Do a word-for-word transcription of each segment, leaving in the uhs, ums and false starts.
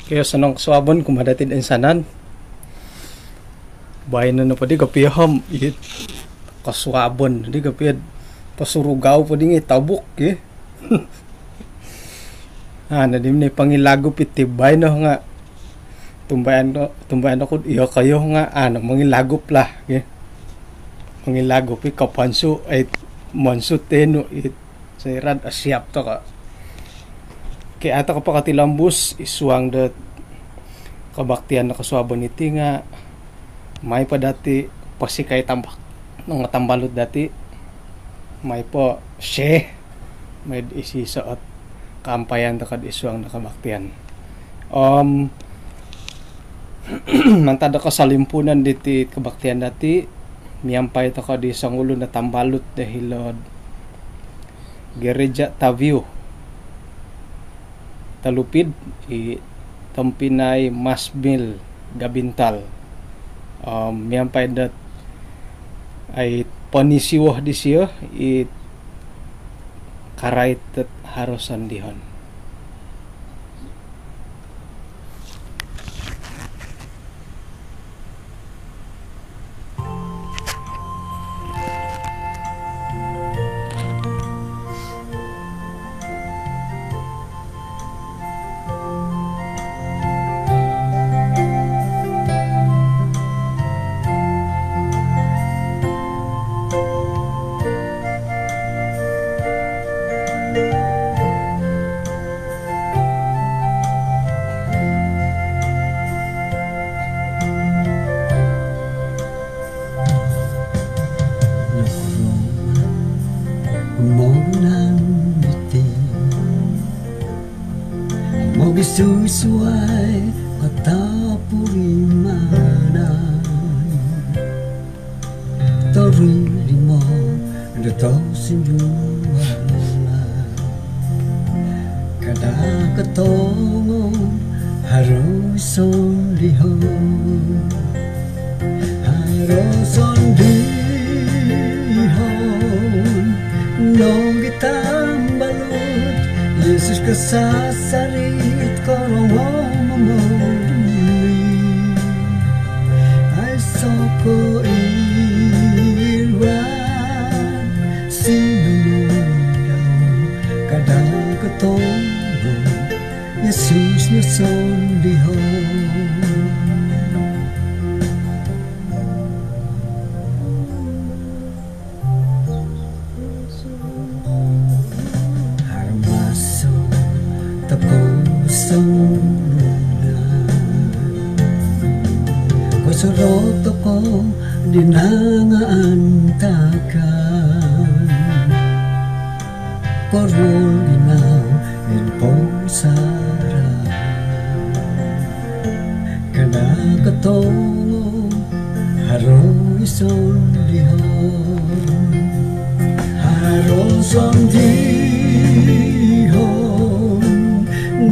Kio, osonong kosuabon kumaa dati toinsanan. Baino nopo di kopio om it kosuabon di kopio, posurugau po di ngai tobuk ki. Anu di ni pangilagup iti baino nga tumbayaan ko, tumbayaan oku iyokoyu nga anu mangilagup lah ki. Mangilagup i koponsu, ai, monsu tenu it soira osiap toko. Kio, au toko po kotilombus id suang dot kebaktian do kosuabon iti nga mai po dati posikai tampak nongo tambalut dati, mai po share, mai id iso ot kaampayan toko id suang do kebaktian. Om mantad do kosolimpuunan diti kebaktian dati, miampai toko di songulun do tambalut do hilo'd Gereja Tavio Telupid, i tompinai Masmil Gabintal. Om miampai dot ai ponisiwo disio i karait dot haro sondihon. Nokorongou mogunan diti mogisusuai kotopurimanan. Torimo do tosindualan. Kada kotongo haro sondihon. Haro sondihon nogi tambalut, Yesus kasasarit korongou momoduli. Aiso koilaan sinunundau, kada kotongo Yesus no sondihon. Haro maso tokou songunan, kosorou tokou di nangaantakan. Koruol ginau id pomusarahan. Kada kotongo haro i sondihon. Haro sondihon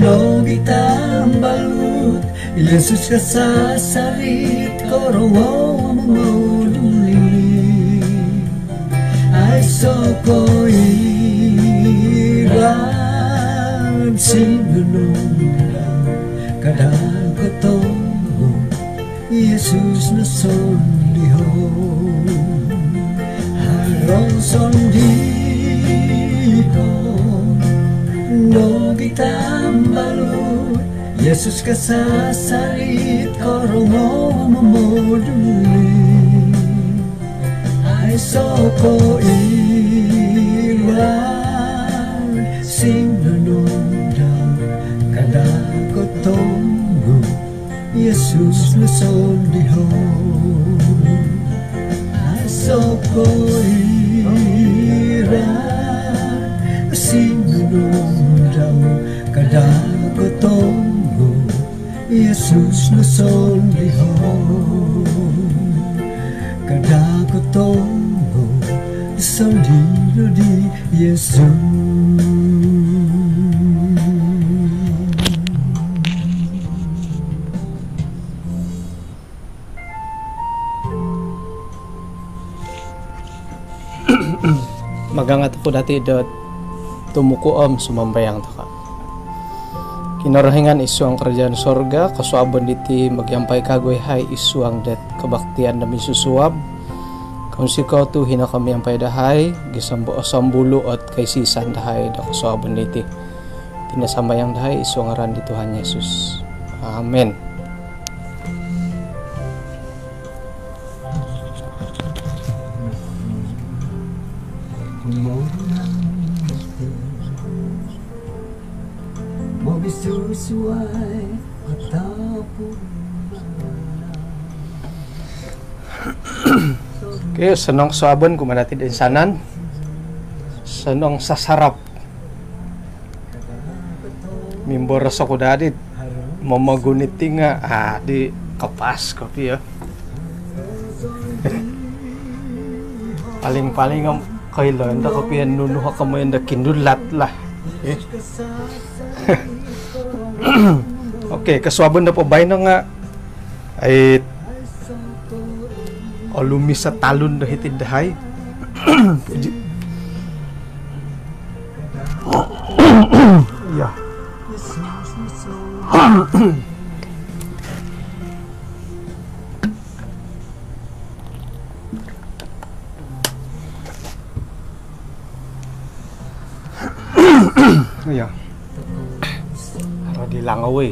nogi tambalut, Yesus kasasarit korongou momoduli. Aiso koilaan sinunundau, kada kotongo Yesus no sondihon. Haro sondihon nogi tambalut, Yesus kasasarit korongou momoduli. Aiso koilaan sinunundau, kada kotongo Yesus no sondihon. Aiso koilaan sinunundau, kada kotongo Yesus no sondihon. Kada kotongo sondihon di Yesus. Magangat oku dati dot tumuku om sumambayang tokou. Kinorohingan id suang kerajaan sorga, kosuabon diti mogiampai kagu yahai id suang dot kebaktian do minsusuab. Kounsikou tu hino ko miampai dahai, gisom bo osombulu ot kaisisan dahai do kosuabon diti. Iti no sambayang dahai id suang ngaran di Tuhan Yesus. Amen. Okey, osonong kosuabon kumaa dati do insanan. Osonong sasarap. Mimboros oku daa dit momogun iti nga, ah, di kapas kopio. Paling-paling om koilo ndo kopio nunu o komoyon do kindulat lah. Eh. Okey, kosuabon do po baino nga, ai, olumis o talun do hiti dahai. Puji. Iya. Iya. Haro di langawai.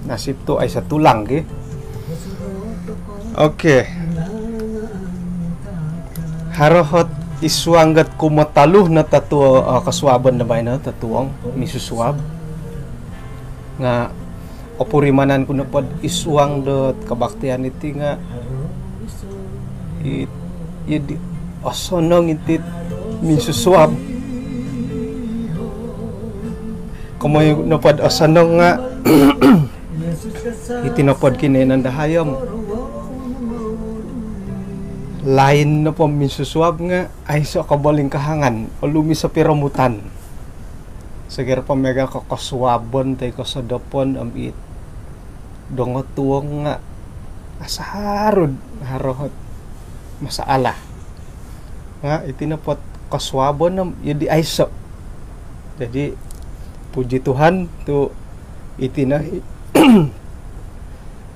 Nasib tu aiso tulang ki. Okey. Haro ot id suang dot kumotolu no totuo, eh, kosuabon do baino totuong minsusuab. Nga opurimanan ku nopo id suang dot kebaktian iti nga i, i di, osonong iti minsusuab. Komoyon nopo do osonong nga iti nopo do kinoiyonon dahai om lain nopo minsusuab nga aiso kobolingkahangan, olumis o piromutan. Sogiropo miagal ko kosuabon toi ko sosodopon om it dongotuong nga asaru do haro ot masalah. Nga iti nopo do kosuabon om iyo di aiso. Jadi puji Tuhan tu iti no i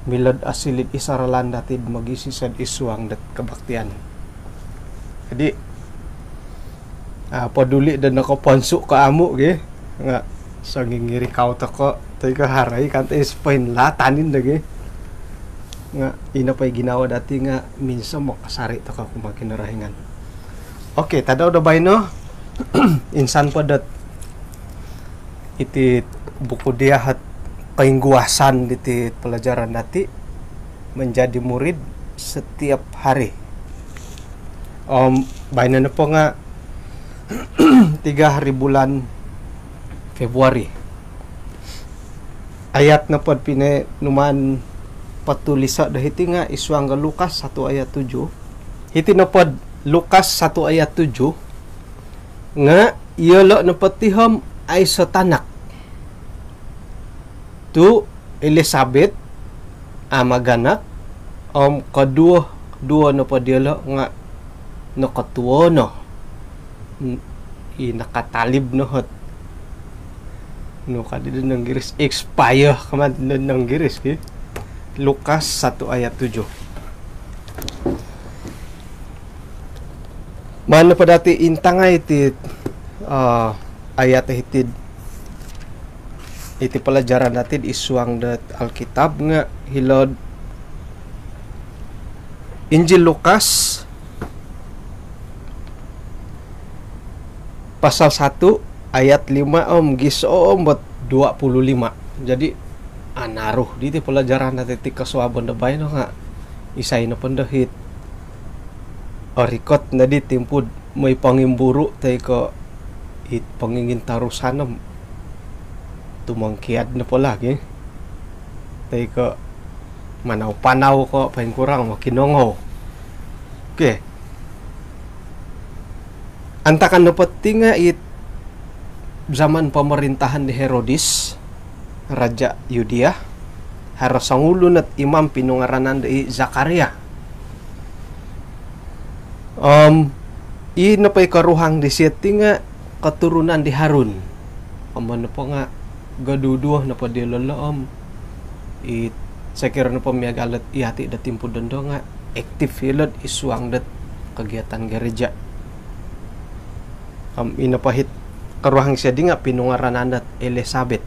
milo do osiliu id sorolan dati do mogiiso id suang dot kebaktian. Jadi, ah, peduli do nokoponsu ko amu gi, nga songingirikau toko toi ko haro i kan toi spoin latanin do gi. Nga ino po i ginawo dati nga minsomok kasari toko kumaa Kinorohingan. Okey, tadau do baino, insan po dot iti buku dia ot koingguasan diti pelajaran dati, Menjadi Murid Setiap Hari. Om baino nopo nga tiga hari bulan Februari. Ayat nopo do pinonuman potuliso do hiti nga id suang do Lukas satu ayat tujuh. Hiti nopo do Lukas satu ayat tujuh nga iyolo nopo ti om aiso tanak. Tu Elisabet amaganak om koduo-duo nopo diolo nga nokotuo no. N-, i nakatalib no ot, nu ka di do Inggiris, expire ka maan do Inggiris ki. Lukas satu ayat tujuh. Maan nopo dati intangai iti, ah, ayat hiti iti pelajaran dati id suang dot Alkitab nga hilo do Injil Lukas pasal satu ayat lima om gisom dot dua puluh lima. Jadi anaru diti pelajaran dati id kosuabon do baino nga isai nopo ndo it orikot nodi timpu do moi pongimburu toi ko it pongingintarusan om tumongkiad nopo lagi. Toi ko manau-panau ko paling kurang mokinongou. Okey. Antakan nopo ti nga it zaman pemerintahan di Herodes, raja Yudea, haro songulun ot imam pinungaranan do i Zakaria. Om i nopo i koruhang disio ti nga keturunan di Harun. Om nopo nga Goduduo nopo diolo om i sokiro nopo miagal dot iyati do timpu dondo nga aktif ilo id suang dot kegiatan gereja. Om ino po it koruhang sio di nga pinungaranan dot Elizabeth.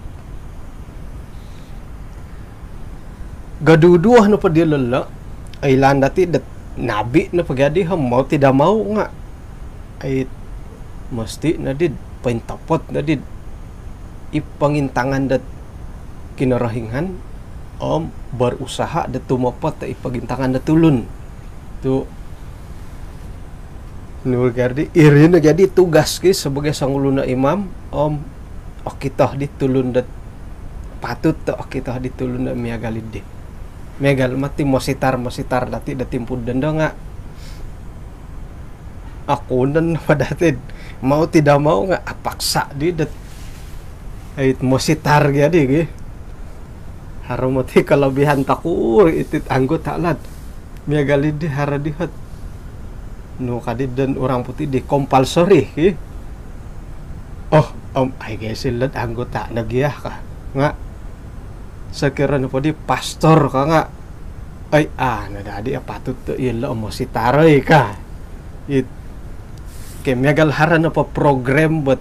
Goduduo nopo diolo, oilaan dati dot nabi nopo gia di om mau tidak mau nga ai mesti no di pointopot no di i pongintangan dot Kinorohingan om berusaha dot tumopot i pongintangan dot tulun. Tu nu gia di iri no gia di tugas ki sebagai songulun o imam om okito di tulun dot patut tu okito di tulun dot miagal di. Miagal moti mositar-mositar dati do timpu dondo nga akunon po dati. Mau tidak mau nga apaksa di dot ai mositar gia di ki. Haro moti kelebihan tokuri iti anggota lah. Miagal di haro di ot nu ka di do orang putih di compulsory ki. Oh, om ai gia ilo anggota no gia ka. Nga sokiro nopo di pastor ka nga ai, ah, no dadi apatut tu ilo mositar oi ka. It ke miagal haro nopo program buat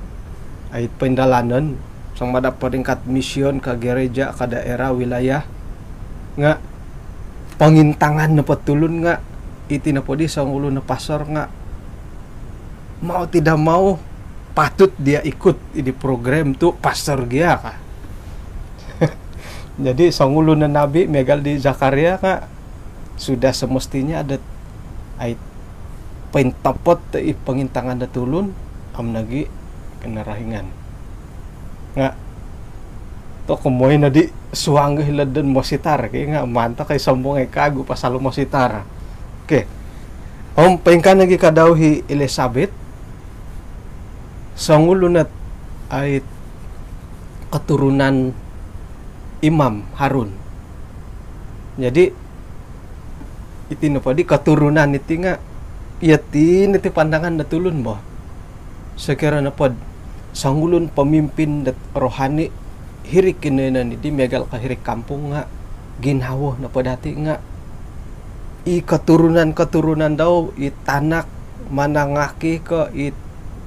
ai pindalanon sama ada peringkat mission ka gereja ka daerah wilayah nga pongintangan nopo tulun nga iti nopo di songulun o pastor nga mau tidak mau patut dia ikut di program tu pastor gia ka. Jadi songulun o nabi miagal di Zakaria ka sudah semestinya ada ai pointopot i pongintangan do tulun om nogi Kinorohingan. Nga tu komoi no di suang gia ilo do mositar ki nga mantad kai sombong ai kagu pasal mositar. Oke. Om poingkaa nogi ka dau i Elizabeth songulun ot ai keturunan Imam Harun. Jadi iti nopo di keturunan iti nga iyati no ti pandangan do tulun bo. Sokiro nopo do songulun pemimpin dot rohani hiri kinoiyonon di miagal ka hiri kampung nga ginawo nopo dati nga i keturunan-keturunan dau i tanak manangaki ko i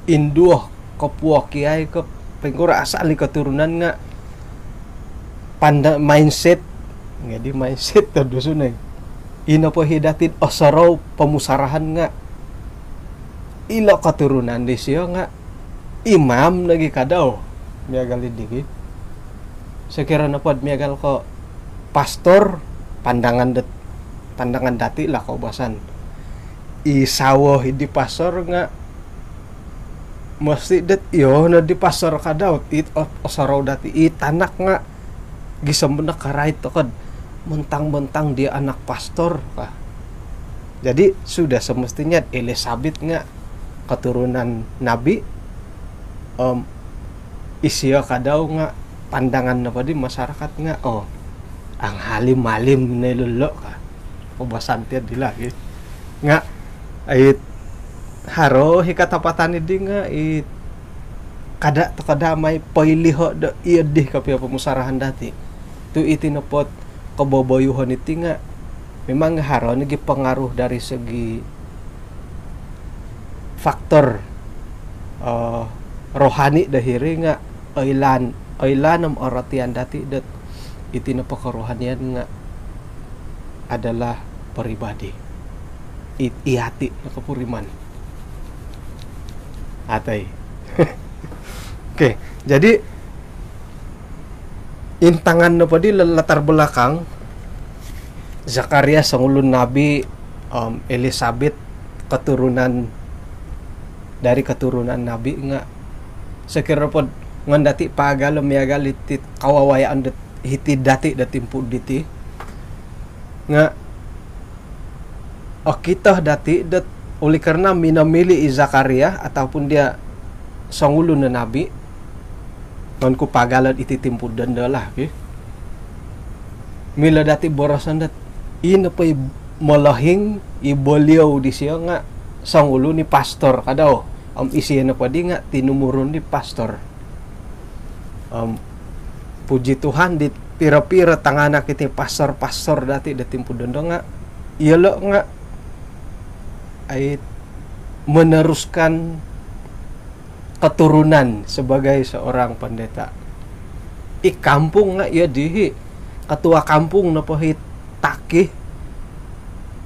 induo kopuo kiai ko poingkuro asal i keturunan nga panda mindset. Jadi mindset do Dusun ai. Ino po i dati osorou pomusarahan nga ilo keturunan disio nga imam nogi ka dau. Miagal di ki. Sokiro nopo do miagal ko pastor pandangan dot pandangan dati lah koubasan. I sawo di pastor nga mesti dot iyo no di pastor ka dau it o- osorou dati i tanak nga gisom no karait tokou do mentang-mentang dia anak pastor ka. Jadi sudah semestinya Elizabeth nga keturunan nabi om isio ka dau nga pandangan nopo di masyarakat nga oh ang halim-halim no ilo ka. Koubasan tiad di lagi nga ai haro i katapatan di nga i kada tokou do mai poiliho do iyo di kopio pomusarahan dati. Tu iti nopo do koboboyuhon iti nga memang haro nogi pengaruh dari segi faktor eh, rohani do hiri nga oilaan oilaan om orotian dati dot iti nopo kerohanian nga adalah peribadi. I- iyati no kopuriman. Atai. Oke, jadi intangan nopo di latar belakang Zakaria songulun nabi om Elizabeth keturunan dari keturunan nabi nga sokiro nopo do ngon dati pagalo miagal iti kawawayaan dot hiti dati do timpu diti nga okito dati dot oleh kerana minomili i Zakaria ataupun dia songulun o nabi ngon ku pagalo iti timpu dondo lah ki. Milo dati boroson dot i nopo i molohing i boliou disio nga songulun i pastor ka dau om isio nopo di nga tinumurun di pastor. Om Puji Tuhan, di piro-piro tanganak iti pastor-pastor dati do timpu dondo nga, iyolo nga, ai, meneruskan keturunan sebagai seorang pendeta. I kampung nga iyo dii, ketua kampung nopo i taki,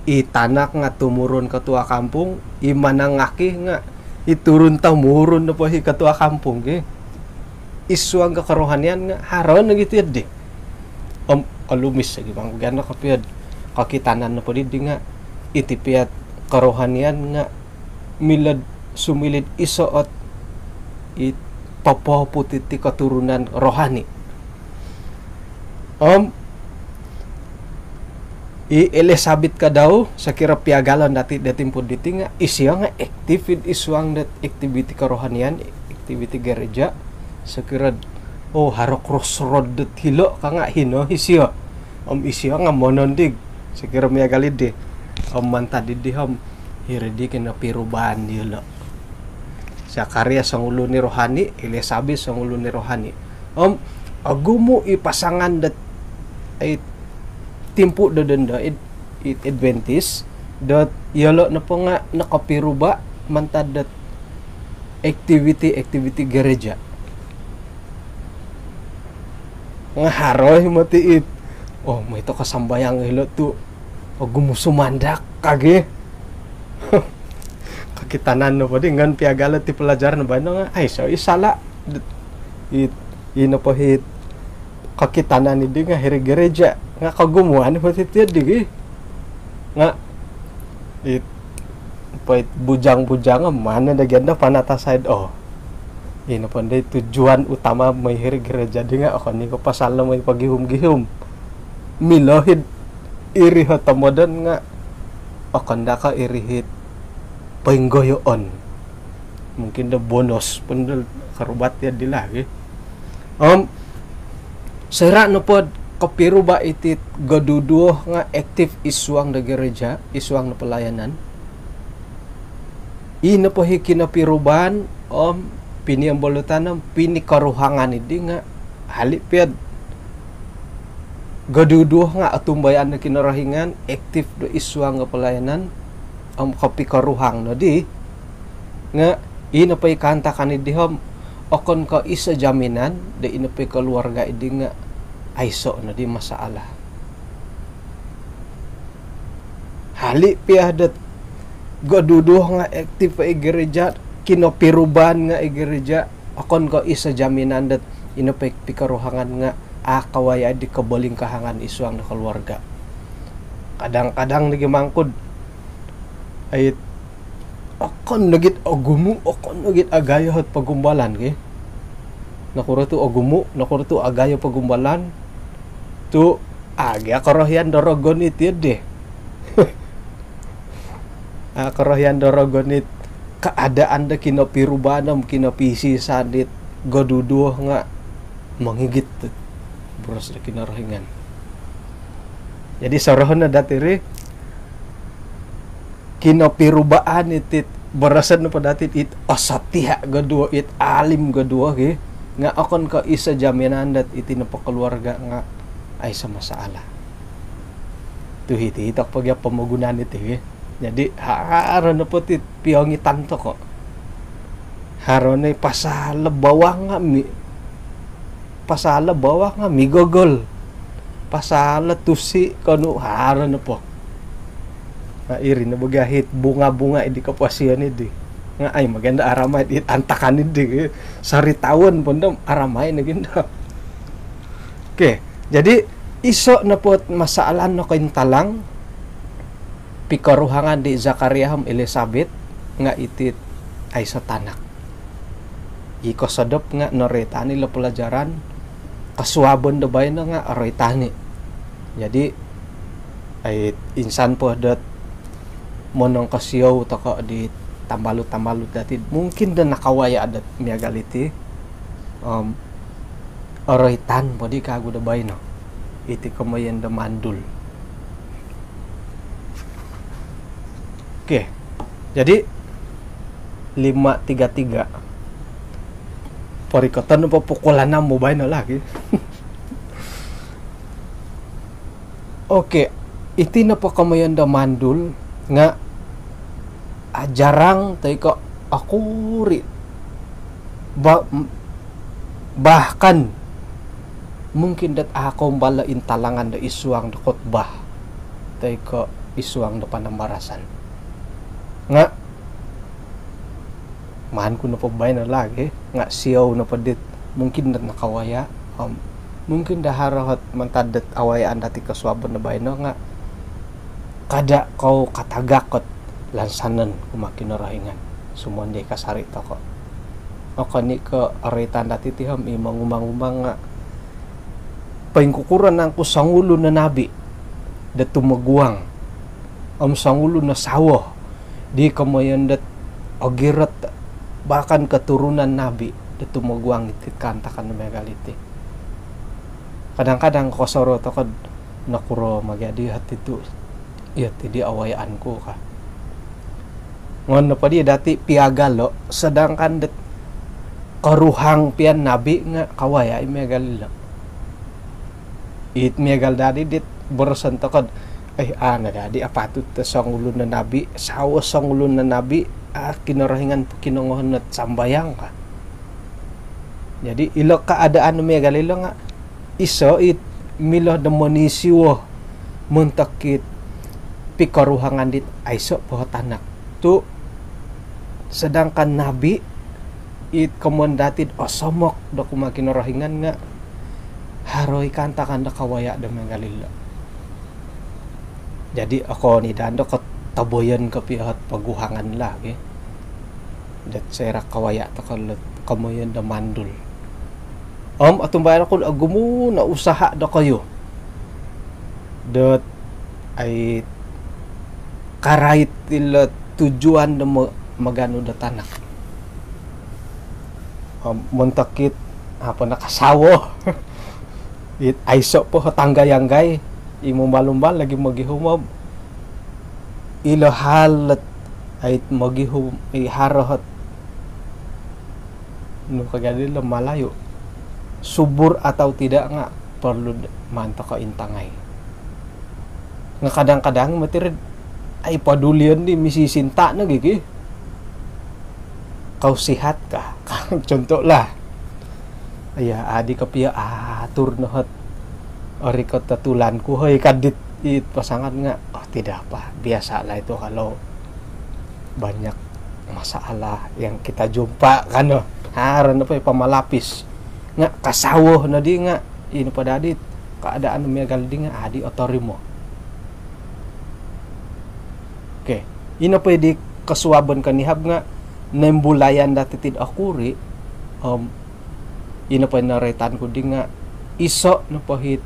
i tanak nga tumurun ketua kampung, i manangaki nga i turun temurun nopo i ketua kampung ki. I suang ko kerohanian nga haro nogi ti di. Om olumis lagi bang, gano kopio do kokitanan nopo didi nga iti pia kerohanian nga milo'd sumiliu iso ot i popoput iti keturunan rohani. Om i Elizabeth ka dau, sokiro piagalon dati do timpu diti nga isio nga aktif id suang dot aktiviti kerohanian, aktiviti gereja. Sokiro, oh, haro crossroad dot hilo ka nga hino isio. Om isio nga monondig, sokiro miagal dii. Om mantad dii om hiri di kinopiruba diolo. Zakaria songulun i rohani, Elizabeth songulun i rohani. Om ogumu i pasangan dot, ai, timpu do dondo id, id Adventist dot iyolo nopo nga nokopiruba mantad dot aktiviti-aktiviti gereja. Nga haro i moti it, oh, mooi toko sambayang ilo tu ogumu sumandak kagi. Kokitanan nopo di ngan piagalo ti pelajaran baino nga, ai, so i sala. It, i nopo it kokitanan dii nga hiri gereja nga kogumuan i moti ti dii. Nga it, apa it, bujang-bujang, mana da ganda panata side, oh. Ino pun dii tujuan utama mooi hiri gereja dii nga okon i ko pasal do mooi pogihum-gihum. Milo id iri ot tomodon nga okon daa ko iri it poinggoyoon. Mungkin do bonus pun do korubat ya di lagi. Om soira nopo do kopiruba iti goduduo nga aktif id suang do gereja, id suang do pelayanan. I nopo i kinopirubaan om piniambalutan om pinikoruhangan dii nga hali pia do goduduo nga otumbayaan do Kinorohingan, aktif do id suang do pelayanan om kopikoruhang nodi. Nga i nopo i kaantakan dii om okon ko iso jaminan do i nopo i keluarga dii nga aiso nodi masalah. Hali pia dot goduduo nga aktif i gereja, kinopirubaan nga i gereja, okon ko iso jaminan dot i nopo i pikoruhangan nga a kawaya di kobolingkahangan id suang do keluarga. Kadang-kadang nogi mangkud, ai, okon nogi it ogumu, okon nogi it agayo ot pogumbalan ki. Nokuro tu ogumu, nokuro tu agayo pogumbalan? Tu a gia korohian do rogon it ya dii. A korohian do rogon it keadaan do kinopirubaan om kinopiisi-isaan dit goduduo nga mongigit tu boros do Kinorohingan. Jadi sorohon no dati iri, kinopirubaan iti, boroson nopo dati it osotia goduo, it alim goduo ki, nga okon ko iso jaminan dot iti nopo keluarga nga aiso masalah. Tu hiti toko po gia pomogunan iti ki. Jadi haro nopo ti piongitan toko. Haro no i pasal bawang nga mi, pasal bawang nga migogol. Pasal tusi kanu, haro nopo. Nga iri no bo gia it bunga-bunga di koposion dii. Nga ai, maganda aramai it antakan dii. Sori taun pun do aramai nogi do. Okey, jadi iso nopo ot masalah nokointalang pikoruhangan di Zakaria om Elizabeth nga iti it aiso tanak. I kosodop nga noroitan ilo pelajaran, kosuabon do baino nga oroitan i. Jadi, ai, insan po dot monongkosiou toko di tambalut-tambalut dati, mungkin do nakawaya dot miagal iti. Om oroitan po di kagu do baino iti komoyon do mandul. Okey. Jadi lima tiga tiga. Porikoton po pukul enam mo baino lagi. Okey, iti nopo komoyon do mandul nga' ajarang toi ko' okuri', ba-, bahkan mungkin dot a' koumbal intalangan do isuang do khutbah toi ko' isuang do panambarasan. Nga' maan ku nopo baino lagi, nga' siou nopo dit mungkin dot nakawaya', om mungkin do haro ot mantad dot awayaan dati kosuabon do baino nga' kada' kou katagak ot lansanon kumaa Kinorohingan sumondoi kasari' toko'. Okon i' ko' oroitan dati ti om i mongumang-umang nga' poingkukuro nangku songulun o nabi do tumoguang om songulun o sawo di komoyon dot ogirot, bahkan keturunan nabi do tumoguang iti kaantakan do miagal iti. Kadang-kadang kosorou toko'd nokuro ma gia di ot itu, iyo ti di awayaan ku ka. Ngono po di dati piagalo', sedangkan dot koruhang pia nabi nga' kawaya' i miagal ilo'. It miagal dadi dit boroson toko'd, eh, a' no dadi apatut do songulun o nabi, sawo songulun o nabi, a' Kinorohingan pokinongohon ot sambayang ka. Jadi ilo keadaan miagal ilo nga' iso it milo do monisiwo montok it pikoruhangan dit aiso' po tanak. Tu' sedangkan nabi it komoyon dati'd osomok do kumaa Kinorohingan nga' haro i kaantakan do kawaya' do miagal ilo'. Jadi okon i' daa do kotoboyon kopio ot poguhangan lah, okey. Dot soira' kawaya' toko' lo komoyon do mandul. Om otumbayaan oku ogumu' no usaha' dokoyu dot ai karait ilo tujuan do mo-, maganu do tanak. Om montok it, apa, nakasawo. It aiso' po ot anggai-anggai, i mumbal-umbal lagi mogihum om ilo hal dot ait mogihum i haro ot nu ka gia dilo Malayu, subur atau tidak nga' porlu d-, maan toko' intangai. Nga' kadang-kadang mati rid ai podulion di misisinta' no gigi. Kau sihat kah? Contoh lah. Iya, adi kopio atur no ot orikot o tulan ku hoi ka dit it pasangan nga', oh, tidak apa, biasalah itu kalau banyak masalah yang kita jumpa kan, oh. Haro nopo i pamalapis. Nga' kasawo nodi nga' ino po dadi keadaan miagal di nga' adi otorimo. Okey, ino po i di kosuabon konihab nga' noimbulayan dati tid okuri', om ino po i noroitan ku di nga' iso' nopo it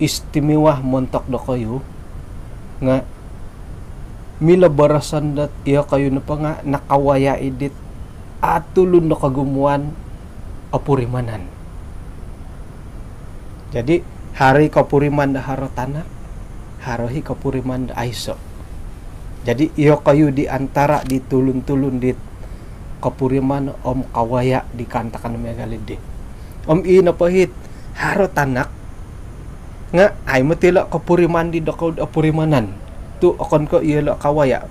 istimewa montok dokoyu nga' milo boroson dot iyokoyu nopo nga' nakawaya' i dit a' tulun do kogumuan opurimanan. Jadi haro i kopuriman do haro tanak, haro i kopuriman do aiso'. Jadi iyokoyu di antara di tulun-tulun dit kopuriman om kawaya' di kaantakan miagal di. Om ino po it haro tanak nga' ai moti ilo kopuriman di dokoyu'd opurimanan. Tu' okon ko' iyolo' kawaya'.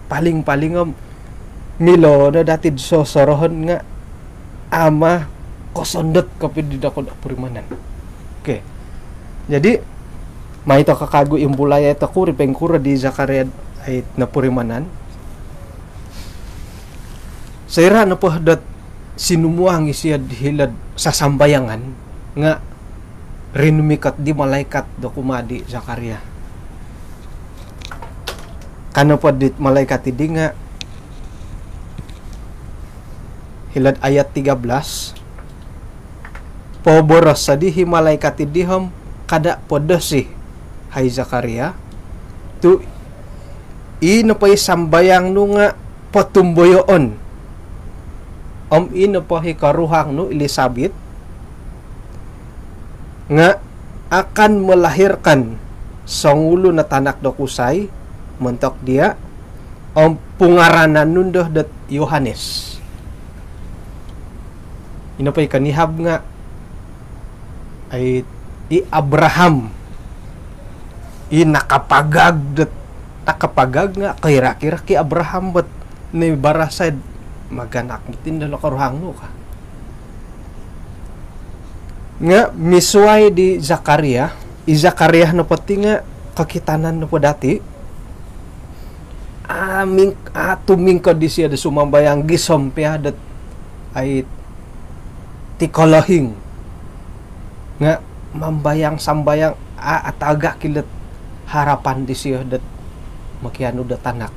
Paling-paling om milo no dati'd sosorohon nga' ama kosondot kopio di dokoyu'd opurimanan. Okey. Jadi mai toko' kagu imbulai toko' ri poingkuro di Zakaria ai nopurimanan. Soira' nopo dot sinumuang isio'd hilo'd sasambayangan nga' rinumikot di malaikat do kumaa di Zakaria. Ka nopo dit malaikat di nga' hilo'd ayat tiga belas, poboros di i malaikat di om, kada' podosi, hai Zakaria, tu' i nopo i sambayang nu nga' potumboyoon. Om i nopo i koruhang nu Elisabet nga' akan melahirkan songulun o tanak do kusai montok diya', om pungaranan nu ndo dot Yohanes. I nopo i konihab nga' ai i Abraham I nakapagag dot, nakapagag nga koirak-irak i Abraham bot ni barasai maganak miti ndo lo koruhang nu ka. Nga misuai di Zakaria, i Zakaria nopo ti nga kokitanan nopo dati, aming, atumingkod disio do sumambayang gisom pia dot ai ti kolohing. Nga mambayang sambayang a, atagak ilo harapan disio dot mokianu do tanak.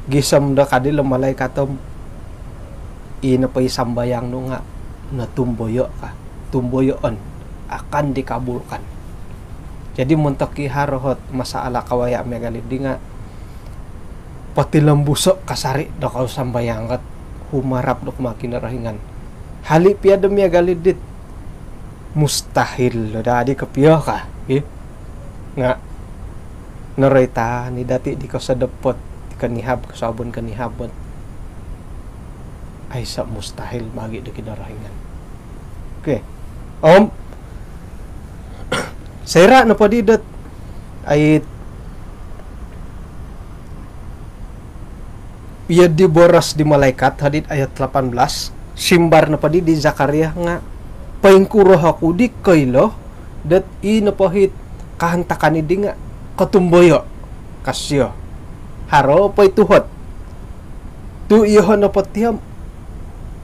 Gisom do kadi lo malaikat om, i nopo i sambayang nu nga notumboyo ka. Tumboyoon, akan dikabulkan. Jadi montok i haro ot masalah kawaya miagal di nga potilombuso kasari do kau sambayang ot humarap do kumaa Kinorohingan. Hali pia do miagal dit mustahil do dadi kopio ka, i. Nga noroitan i dati di kosodopot, di konihab, kosuabon konihab bot aiso mustahil bagi do Kinorohingan. Okey. Om soira nopo di dot ai iyo di boros di malaikat, hadit ayat lapan belas, simbar nopo di di Zakaria nga, poingkuro oku di koilo dot i nopo it kaantakan di nga kotumboyo, ka sio. Haro po i tuhot. Tu iyoho nopo ti om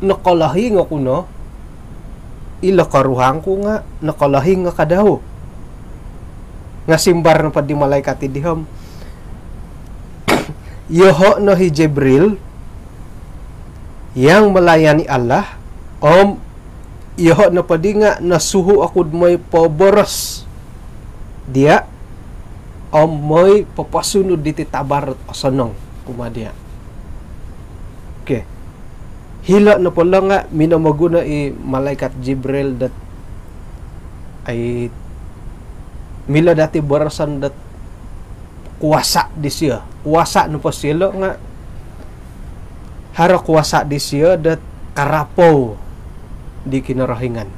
nokolohing oku no, ilo koruhang ku nga nokolohing o kadau. Nga simbar nopo di malaikat di om, iyoho no i Jibril yang melayani Allah, om iyoho nopo di nga nosuhu oku do moi poboros dia, om moi poposunud diti tabar osonong kumaa dia. Okey. Hilo nopo lo nga minomoguno i malaikat Jibril dot ai milo dati boroson dot kuasa disio. Kuasa nopo sio lo nga haro kuasa disio dot karapou di Kinorohingan.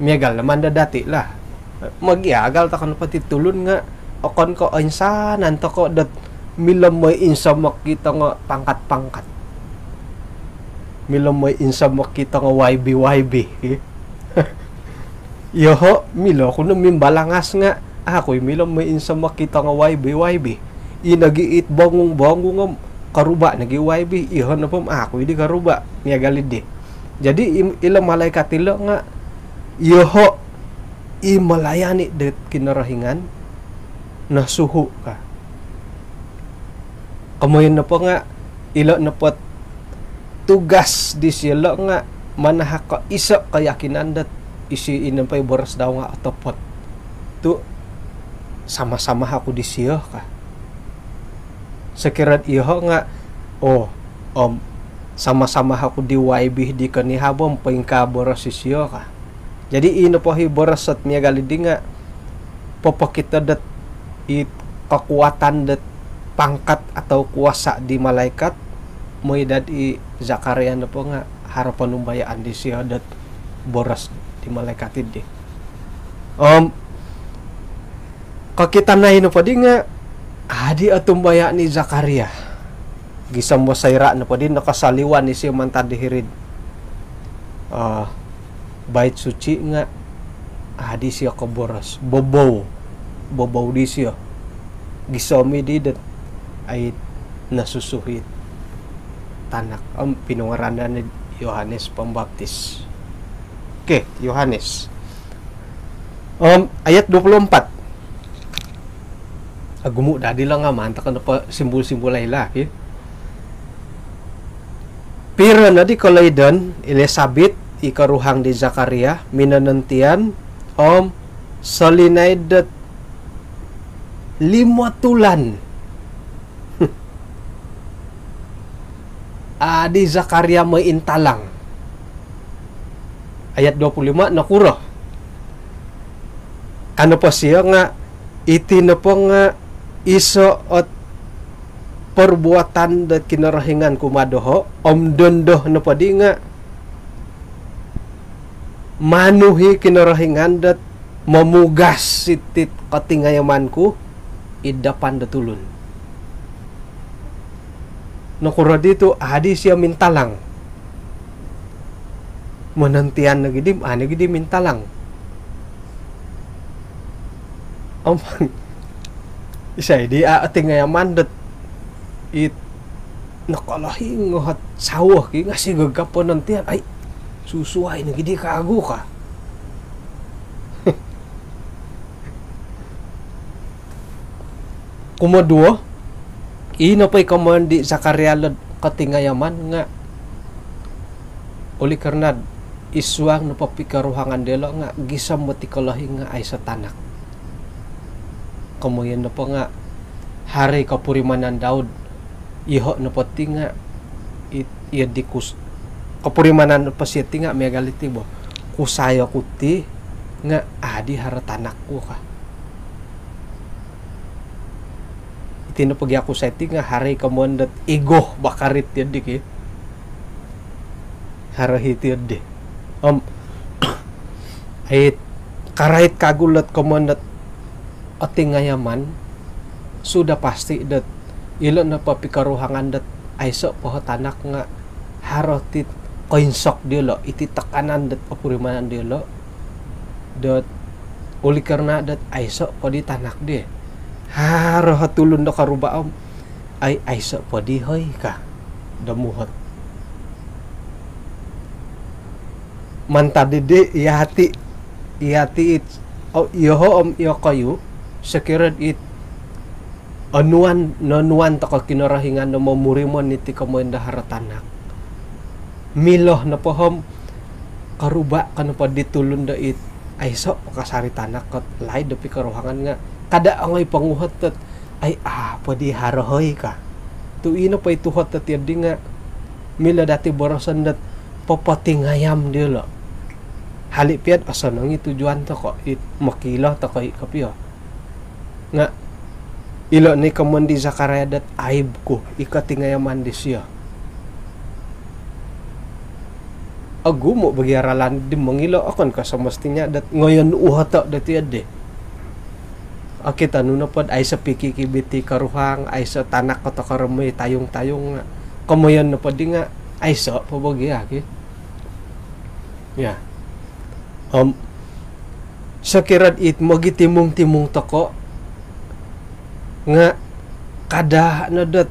Miagal no maan do dati lah. Mogiagal tokou nopo ti tulun nga okon ko oinsanan tokou dot milo moi insomok kito ngo pangkat-pangkat. Milo moi insomok kito ngo Y B Y B. Iyoho milo oku no mimbalangas nga aku i milo moi insomok kito ngo Y B Y B. I nogi it bongung-bongung om koruba nogi Y B, iyoho nopo om aku i di koruba, miagal di. Jadi i, ilo malaikat ilo nga iyoho i melayani dot Kinorohingan nosuhu ka. Komoyon nopo nga ilo nopo tugas disio lo nga manahak ko iso keyakinan dot isi i nopo i boros dau nga otopot. Tu sama-sama oku disio ka. Sokiro iyoho nga, oh, om sama-sama oku di Y B di konihab om poingkaa boros isio ka. Jadi i nopo i boros dot miagal di nga popokito dot i kekuatan dot pangkat atau kuasa di malaikat, moi dot i Zakaria nopo nga haro ponumbayaan disio dot boros di malaikat di. Om kokitanan nopo di nga adi otumbayaan i Zakaria. Gisom bo soira nopo di nokosoliwan isio mantad di hiri'd, ah, bait suci nga adi sio koboros, bobou, bobou disio. Gisom i di dot ai nosusu it tanak om pinungaranan i Yohanes Pembaptis. Okey, Yohanes. Om ayat dua puluh empat. Ogumu dadi lo nga maan tokou nopo simbul-simbul ai lah, ki. Piro nodi koloidon Elisabet, i koruhang di Zakaria, minonontian om solinaid dot limo tulan. Adi Zakaria moi intalang. Ayat dua puluh lima, nokuro? Ka nopo sio nga, iti nopo nga iso ot perbuatan dot Kinorohingan kumaa doho, om dondo nopo di nga manu i Kinorohingan dot momugas iti kotingayaman ku id dapan do tulun. Nokuro di tu' adi siyo mintalang. Monontian nogi di, anu gi di mintalang. Om isai di a' otingayaman dot it nokolohing o hot sawo ki nga' sigog ka ponontian, ai, susuai nogi di kagu ka. Kumoduo, ino po i komoyon di Zakaria lo'd kotingayaman nga' oleh karna id suang nopo pikoruhangan diyolo' nga' gisom moti kolohing nga' aiso tanak. Komoyon nopo nga' haro i kopurimanan dau'd, iyoho' nopo ti nga' it, iyo di kus-, kopurimanan nopo siyo ti nga' miagal iti bo. Kusai oku ti nga' adi haro tanak ku ka. Iti nopo gia kusai ti nga' haro i komoyon dot igo bakarit iyo di ki. Haro hiti iyo di. Om, it, karait kagu lo'd komoyon dot otingayaman, sudah pasti dot ilo nopo pikoruhangan dot aiso po o tanak nga' haro ti koinsok diyolo', iti tekanan dot opurimanan diyolo'. Dot oleh karna dot aiso po di tanak di. Haro o tulun do koruba om, ai, aiso po di hoi ka. Do muhot. Mantad di, iyati', iyati' it, o, iyoho' om iyokoyu, sokiro it onuan, nonuan toko' Kinorohingan do momurimon iti komoyon do haro tanak. Milo nopo om koruba' ko nopo di tulun do it aiso' po kasari tanak kot laid do pikoruhangan nga' kada' ongoi ponguhot dot, ai, a' po di haro hoi ka. Tu' ino po i tuhot dot iyo di nga' milo dati' boroson dot popotingayam diyolo'. Hali' piya'd osonong i tujuan toko', it mokiilo toko' i kopio. Nga' ilo' ni komoyon di Zakaria dot aib ku i kotingayaman disiyo. Ogumu' bo gia ralan di mongilo, okon ko' semestinya dot ngoyon uhoto' dot iyo di. Okito nu nopod aiso' pikikibit i koruhang, aiso' tanak ko tokoro moi tayung-tayung nga'. Komoyon nopod di nga' aiso' po bo gia ki. Ya. Om, sokirod it mogitimung-timung toko' nga' kada' no dot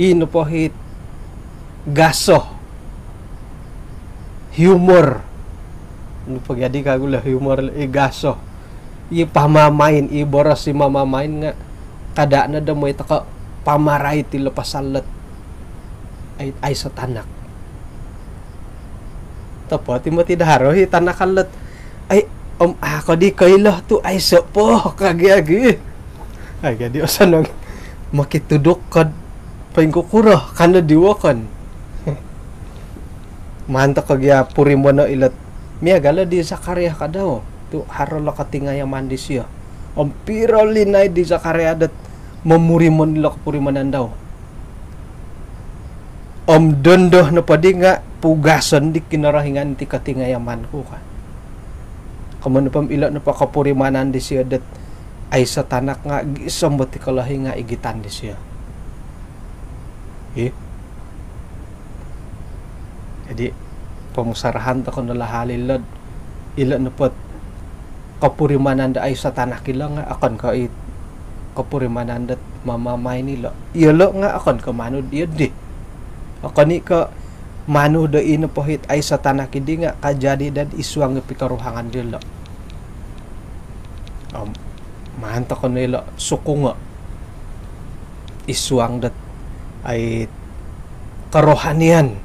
i nopo it gaso, humor. Nopo gia di kagu lo humor, i gaso. I pamamain, i boros i mamamain nga' kada' no do moi toko' pamarait ilo pasal dot ai, aiso' tanak. Topot i moti do haro i tanak dot, ai, om a' ko di koilo tu' aiso' po ka gia gi. Ai, jadi osonong mokituduk kod poingkukuro ka no di wokon. Maan toko' gia purimono' ilo'd miagal o di Zakaria ka dau. Tu' haro lo kotingayaman disiyo. Om piro linaid di Zakaria dot momurimon ilo kopurimanan dau. Om dondo nopo di nga' pugason di Kinorohingan ti kotingayaman ku ka. Komoyon nopo om ilo nopo kopurimanan disiyo dot aiso' tanak nga' gisom bo ti kolohing nga' igitan disiyo. Ih. Jadi, pomusarahan toko' no lah hali' ilo'd, ilo' nopod kopurimanan do aiso' tanak ilo' nga' okon ko' i kopurimanan dot mamamain ilo'. Iyolo' nga' okon ko' manu diyo di. Okon i' ko' manu do i nopo it aiso' tanak iddi nga' kajadi dot id suang i pikoruhangan diyolo'. Om maan toko' no ilo' sukungo' id suang dot ai kerohanian.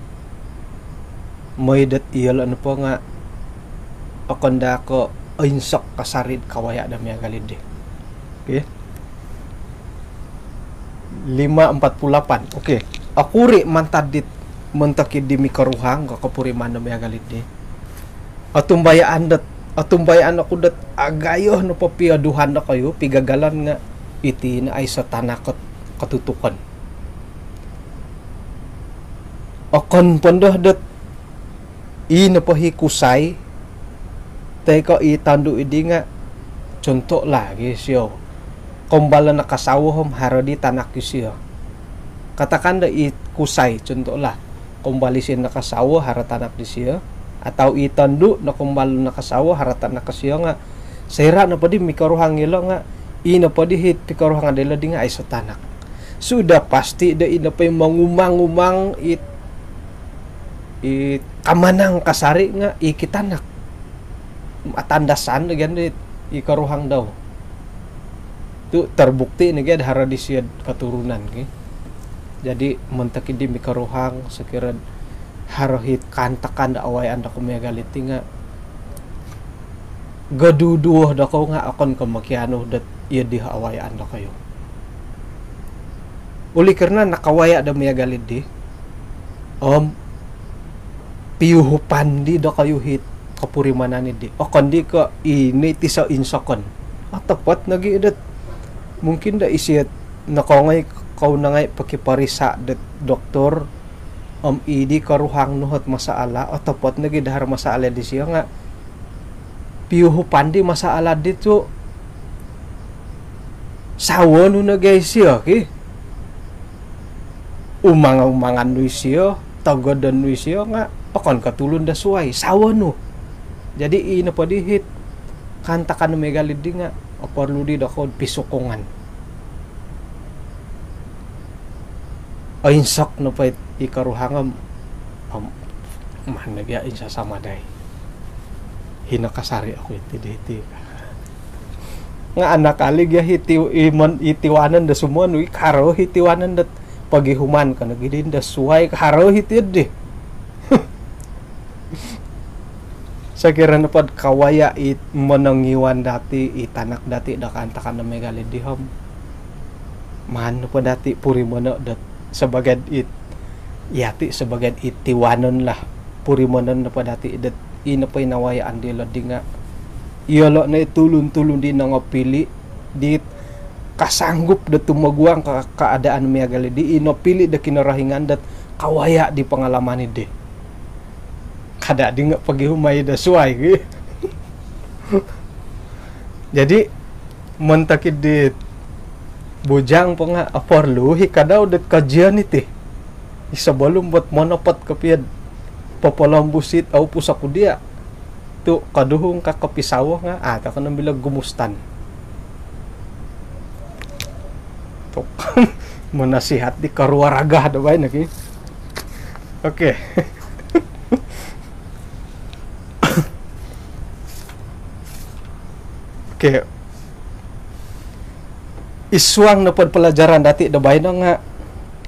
Moi dot iyolo' nopo nga' okon daa ko' oinsok kasari'd kawaya' do miagal iddi. Okey. Lima empat puluh lapan. Okey. Okuri' mantad dit montok iddi mikoruhang ko' kopuriman do miagal iddi. Otumbayaan dot, otumbayaan oku dot agayo nopo pioduhan dokoyu, pigagalon nga' iti no aiso' tanak kot kotutukon. Okon pondo dot i nopo i kusai Toi ko i tondu' iddi nga', contoh lah gi sio, koumbal do nakasawo om haro di tanak disio. Katakan do i kusai, contoh lah, koumbal isio nakasawo, haro tanak disio, atau i tondu' nokoumbal nakasawo, haro tanak disio nga', soira' nopo di mikoruhang ilo nga', i nopo di hit pikoruhangan dilo di nga' aiso tanak. Sudah pasti do i nopo i mongumang-umang it, it kamanang kasari' nga' i kitanak. Atandasan do gia di i koruhang dau. Tu' terbukti no gia do haro disio'd keturunan ki. Jadi, montok iddi mikoruhang, sokiro'd haro hit kaantakan do awayaan dokoyu miagal diti nga', goduduo dokoyu nga' okon ko' mokianu dot iyo di awayaan dokoyu. Oleh kerana nakawaya' do miagal iddi, om piuhupan di dokoyu hit kopurimanan iddi. Okon di ko' ino it iso' insokon. Otopot nogi' dot mungkin do isio nokongoi kou nangai' pokiparisa' dot doktor, om i di koruhang nu hot masalah, otopot nogi' do haro masalah disio nga' piuhupan di masalah di tu' sawo nu nogi' isio ki. Umang-umangan nu isio, togodon nu isio nga' okon ko' tulun do suwai, sawo nu. Jadi, i nopo di hit kaantakan miagal iddi nga' oporlu di dokoyu pisokongan. Oinsok nopo i koruhang om, om, maan nogi' insasamadai. Hino kasari' oku iti di hiti. Nga' anak ali gia hiti, i mon-, i tiwanon do sumonu, i haro hiti wanon dot pogihuman ko nogi' di do suwai, haro hiti di. Sokiro nopod kawaya' it monongiwan dati', i tanak dati' do kaantakan do miagal iddi om, maan nopo dati' purimono' dot sabagai it, iyati' sabagai it tiwanon lah, purimonon nopo dati' dot i nopo i nawayaan dilo di nga' iyolo' no i tulun-tulun di nongopili' dit kasanggup do tumoguang ka keadaan miagal iddi, i nopili' do Kinorohingan dot kawaya' di pangalaman iddi. Kada' di nga' pogihumai do suwai gi. Jadi, montok iddi bujang po nga' oporlu i kadau dot kajian iti. I sabalum bot monopot kopio'd popolombus it au pusok ku diya'. Tu' koduhung ka kopisawo nga', a' toko no milo gumustan. Tu' monasihat di karuaraga do baino ki. Okey. Okey. I suang nopod palajaran dati' do baino nga',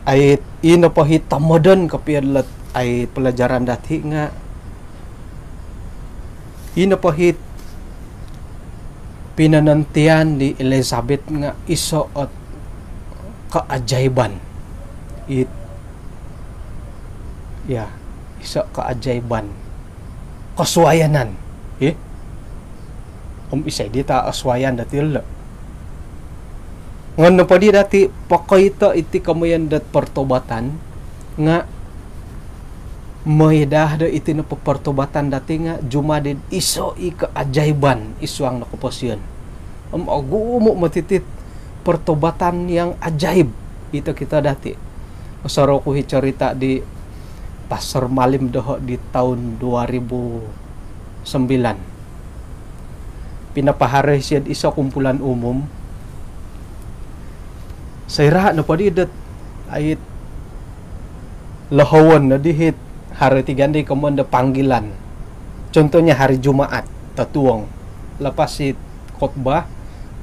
ai, i nopo hi tomodon kopio'd lot, ai, palajaran dati' nga', i nopo hi pinonontian di Elizabeth nga' iso' ot keajaiban. It, ya, iso' keajaiban. Kosuayanan. Ih. Om isai di ta' osuayan dati' lo'. Ngon nopo di dati' pokoito iti komoyon dot pertobatan nga' mooi daa do iti nopo pertobatan dati' nga' jumadi'd iso' i keajaiban i suang do koposion. Om ogumu' moti it pertobatan yang ajaib i tokito dati'. Osorou ku hi cerita di Pastor Malim doho' di tahun dua ribu sembilan. Pinapaharo hi sio'd iso' kumpulan umum. Soira' nopo di dot, ai, lohowon no di hit, haro tiga ndi komoyon do panggilan. Contohnya hari Jumaat, totuong. Lepas i khotbah,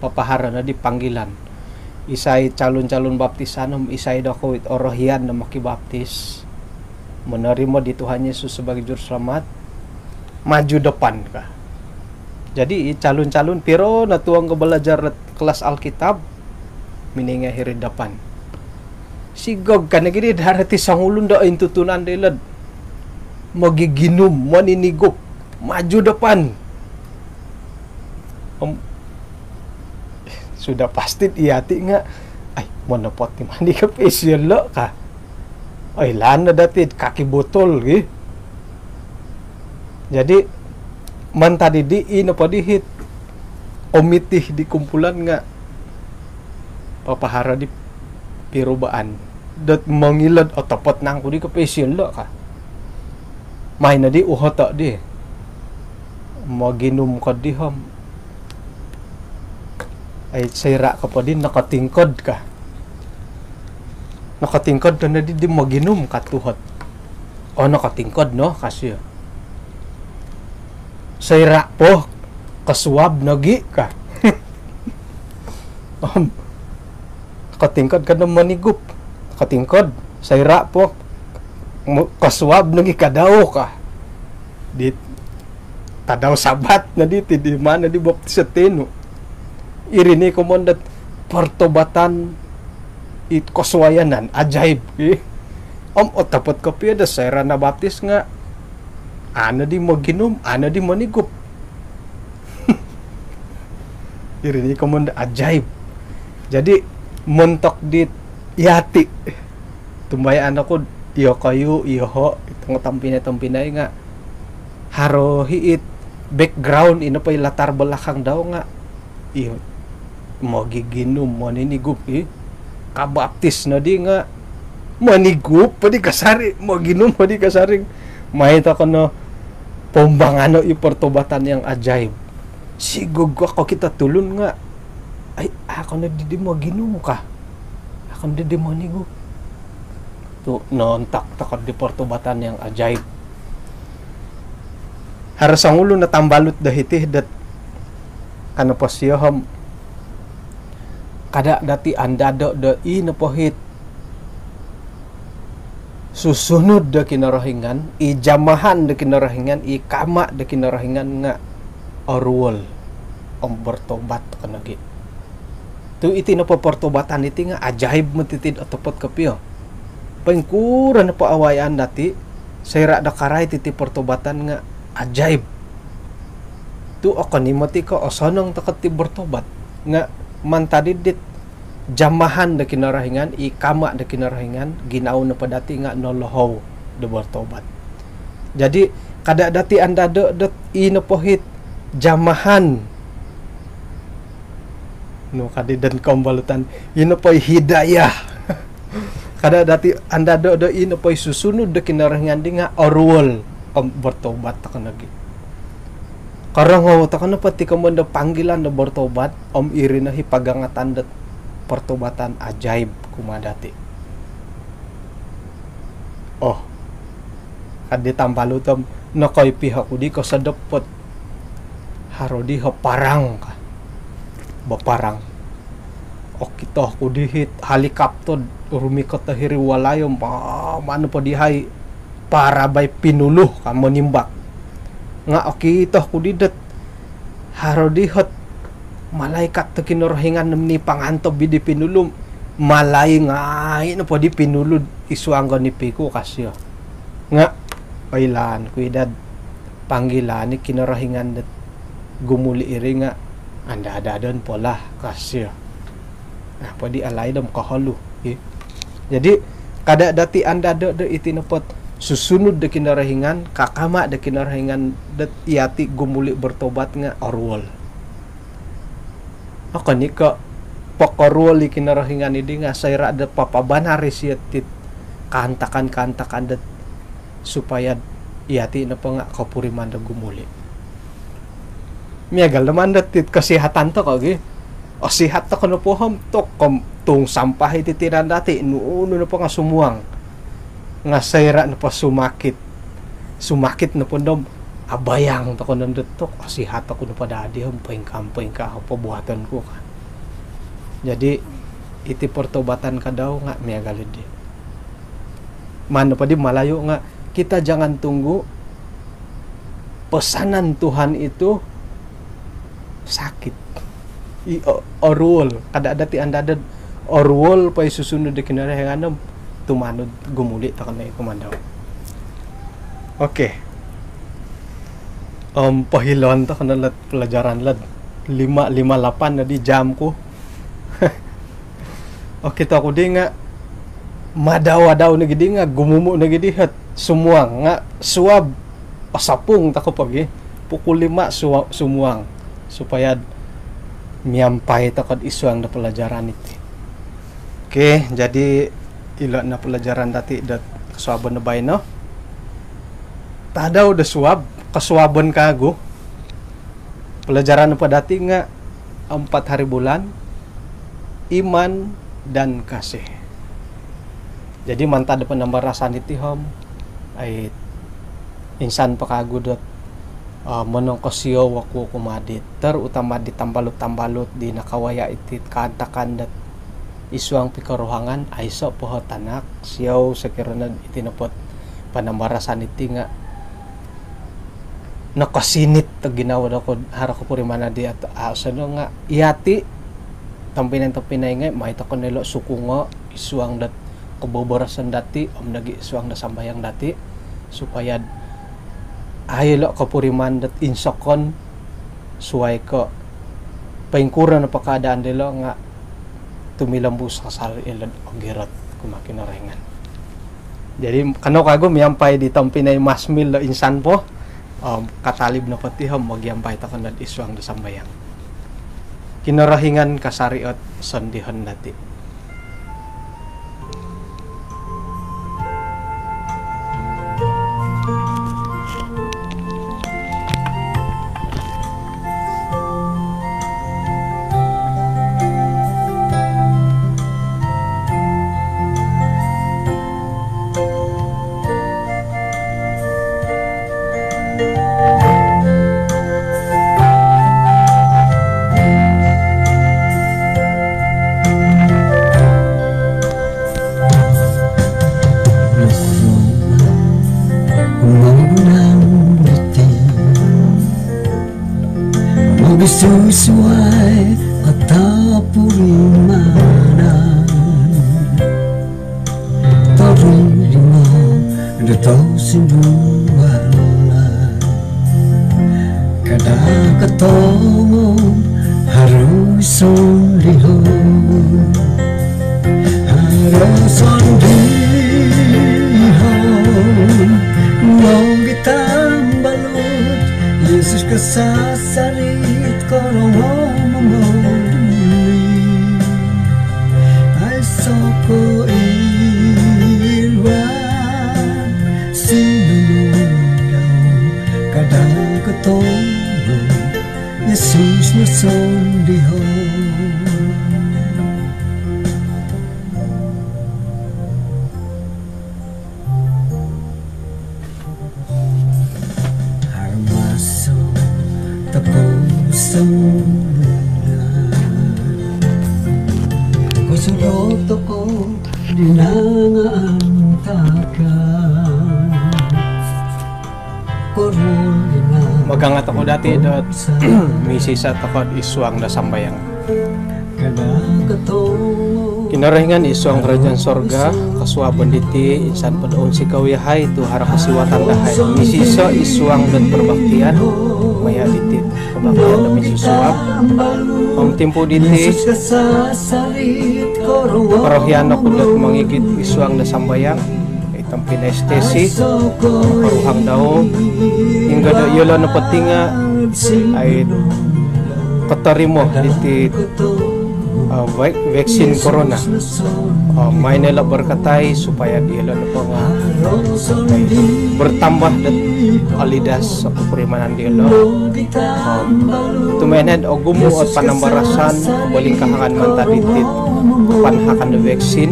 papaharo no di panggilan. Isai calon-calon baptisan om isai dokoyu it orohian do mokibaptis, menerima di Tuhan Yesus sebagai juruselamat, maju depan ka. Jadi, i calon-calon piro notuong ko balajar kelas Alkitab, mininga' hiri'd depan. Sigog ka nogi' di haro ti songulun do intutunan dilo'd mogiginum, moninigup, maju depan. Om, sudah pasti iyati' nga', ai, monopot i mani ka pesiolo' ka. Oilaan no dati'd kaki botol gi. Jadi, Mantad di, i nopo di hit komiti di kumpulan nga papaharo di pirubaan dot mongilo do otopot nangku di kopio isio lo ka. Maai no di uhoto di. Moginum ko di om, ai, soira ko po di nokotingkod ka. Nokotingkod ko no di, di moginum ka tuhot. Oh, nokotingkod no, ka sio. Soira po kosuab nogi ka. Om nokotingkod ko no monigup. Nokotingkod, soira po mo-, kosuab nogi ka dau ka. Di tadau Sabat no di, ti di mana di baptis tinu. Iri ni komoyon dot pertobatan it kosuayanan, ajaib, eh. Om otopot kopio do soira nabaptis nga a' no di moginum, a' no di monigup. Iri ni komoyon do ajaib. Jadi, montok di yati, tumbayaan oku, iyokoyu, iyoho, tongo tompinai-tompinai nga haro hi it background, i nopo i latar belakang dau nga, iyo, mogiginum, moninigup, i. Kabaptis no di nga monigup po di kasari, moginum po di kasari. Maai toko no pombangano i pertobatan yang ajaib. Sigog ko kokito tulun nga, ai, a' ko no di, di moginum ka. A' ko no di, di monigup. Tu noontok toko di pertobatan yang ajaib. Haro songulun o tambalut do hiti dot, ka nopo sio om, kada dati andado do i nopo hit susunud do Kinorohingan, i jamahan do Kinorohingan, i kama do Kinorohingan nga oruol om bertobat ko nogi. Tu iti nopo pertobatan iti nga ajaib moti ti, otopot kopio. Poingkuro nopo awayaan dati, soira do karai titi pertobatan nga ajaib. Tu okon i moti ko osonong toko ti bertobat. Nga mantad dit jamahan do Kinorohingan, i kama do Kinorohingan, ginawo nopo dati nga nolohou do bertobat. Jadi, kada dati andado dot i nopo hit jamahan, nu ka di don kombolutan, i nopo i hidayah. Kada dati andado do i nopo i susunud do Kinorohingan di nga oruol om bertobat toko nogi. Korongou toko nopo ti komoyon do panggilan do bertobat, om iri no hi pagangatan dot pertobatan ajaib kumaa dati. Oh, ka di tambalut om, nokoipi oku di kosodop ot haro di ho parang ka. Baparang. Okito oku di hit helikopter rumikot hiri walai om, ma-, maan po di hai parabai pinulu ka monimbak. Nga okito oku di dot haro di hot malaikat do Kinorohingan om nipangantob i di pinulu, malai ngai nopo di pinulu id suang do nipi ku, ka sio. Nga oilaan ku i dot panggilan i Kinorohingan dot gumuli iri nga andadon po lah, ka sio. Nah, po di alaid om koholu, i. Jadi, kada dati andado do iti nopo ot susunud do Kinorohingan, kakama do Kinorohingan dot yati gumuli bertobat nga oruol. Okon i ko pokoruol i Kinorohingan di nga soira do papabanar isio tit kaantakan-kaantakan dot supaya yati nopo nga kopuriman do gumuli. Miagal do maan dot tit kesihatan toko gi. Osihat toko nopo om, toko om tung sampah iti tinan dati, nunu nopo nga sumuang. Nga soira nopo sumakit, sumakit nopo om, abayang toko no dot, tok, osihat oku nopo daa di om, poingkaa, poingkaa o perbuatan ku ka. Jadi, iti pertobatan ka dau nga miagal di. Maan nopo di Malayu nga, kita jangan tunggu pesanan Tuhan itu sakit. I, o-, oruol, kada dati andado dot oruol po i susunud do Kinorohingan om tumanud gumuli toko no i kumaa dau. Okey. Om, pohiloon toko no lot pelajaran lot lima lima lapan no di jam ku. Okito oku di nga madau-adau nogi di nga gumumu nogi di hot sumuang nga suab osopung toko po gi. pukul lima sua-, sumuang, supaya miampai toko'd isuang do pelajaran iti. Okey, jadi ilo no pelajaran dati dot kosuabon do baino. Tadau do suab, kosuabon kagu. Pelajaran nopo dati nga empat hari bulan, iman dan kasih. Jadi mantad do panambarasan iti om, ai, insan po kagu dot, ah, monongkosiou oku kumaa dit, terutama di tambalut-tambalut di nakawaya iti kaantakan dot isuang pikoruhangan, aiso po o tanak, siou sokiro no iti nopo't panambarasan iti nga nokosinit o ginawo dokoyu, haro kopurimanan di at-, ah, sono nga yati, tompinai-tompinai ngai, mai toko no ilo sukungo isuang dot koboboroson dati, om nogi isuang do sambayang dati, supaya ai ilo kopuriman dot insokon, suai ko poingkuro nopo keadaan dilo nga tumilombus kasari ilo'd ogirot kumaa Kinorohingan. Jadi, kanou kagu miampai di tompinai Masmil do insan po, om katalib nopo ti om mogiampai toko no'd isuang do sambayang. Kinorohingan kasari ot sondihon dati. Mogisusuai atau purimanan, torima do tau sindualan. Kada kotongo haro sondihon. Haro sondihon, nogi tambalut, Yesus kasasarit korongou momoli. Aiso koiluan, sinunudau, kada kotongo, Yesus no sondihon. Haro maso tokou sumuna, kosudo tokou di nangaantakan. Magangat oku dati dot misisa tokou id suang do sambayang. Kinorohingan id suang kerajaan sorga, kosuabon diti insan po do ounsikou yahai tu haro kosiwatan dahai misisa id suang dot perbaktian maya diti, perbaktian do minsusuab. Om timpu diti, korohian oku dot mongigit id suang do sambayang i tompinai Stacy, koruhang dau, hinggo do iyolo nopo ti nga, ai, kotorimo diti, ah, vac-, vaksin corona. Ah, mai no ilo berkatai supaya diolo nopo nga, ai, bertambah dot olidas kopurimanan diolo. Ah, tu mai no ogumu ot panambarasan, kobolingkahangan mantad diti panahakan do vaksin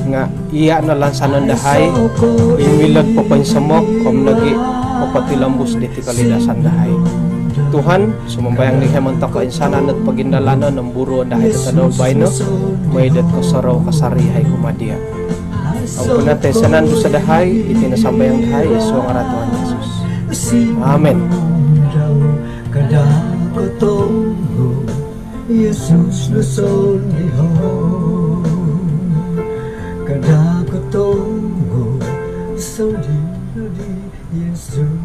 nga iya no lansanon dahai, i milo do popoinsomok om nogi popotilombus diti kolidasan dahai. Tuhan, sumambayang dahai montok koinsanan dot pogindalanon om buruon dahai do tadau baino, mooi dot kosorou kasari yahai kumaa dia. Ampunai toinsanan dosa dahai, iti no sambayang dahai id suang ngaran Tuhan Yesus. Amen. Yesus no sondihon, kada kotongo, sondihon di Yesus.